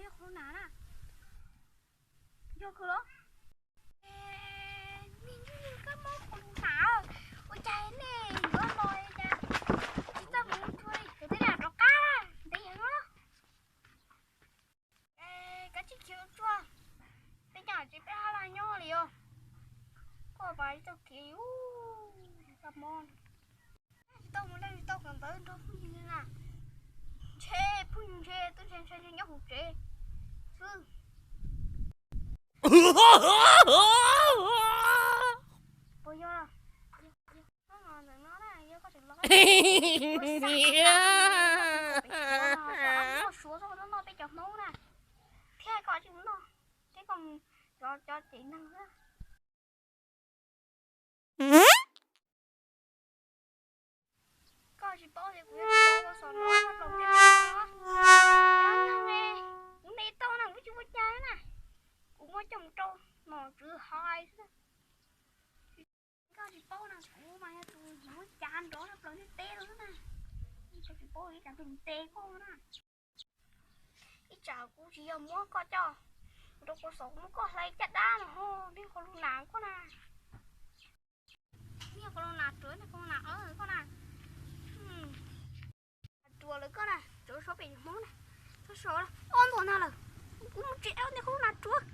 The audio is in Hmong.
Yog qhov nas na. Yog kawg los? Me ntsuj kab mob qhov nas, ua cas nej yuav los cas tsis txawj mus tsuag li, kuv twb lam rov qab ntev heev os. Kab tsib khiv tsuag, peb cov tsev peb hab laj nyob li os. Koj pas txoj kev ub, kab mob. Tsis tau mus leej tsis tau kawm ntawv nrog phooj ywg na. Ntshe phooj ywg ntshe twb ntshe ntshe nyob hauv tsev xwb. Puas yog? Ntawm no na, yog koj tseem los, koj suav txog noj peb cov Hmoob na, thiab koj tsis mus noj, thiab koj mus cov cov cev neeg xwb. Koj tsis paub tias kuv yog tus tau ua xov no plaws ntiaj teb no? Cov neeg ne, kuv ntes tau na, kuv tsis ua cas na. Kuv muab coj mus rau nom tswv hais xwb. Koj tsis paub na, kuv mas yog tus muab cav nrov nyob plaws ntiaj teb no na. Koj tsis paub ib tsam tus ntes koj na. Ib tsam kuv tsis yog muab koj coj rau kuv xov, kuv muab koj hlais caj dab no ho, nej qhov lub nas koj na. Nej qhov lub nas ruam, nej qhov lub nas koj na. Ruam lawm koj na, tsuav so pem Hmoob na. Txhob so, ob ntuag no lawm, kuv mus tsev dab nej qhov lub nas ruam.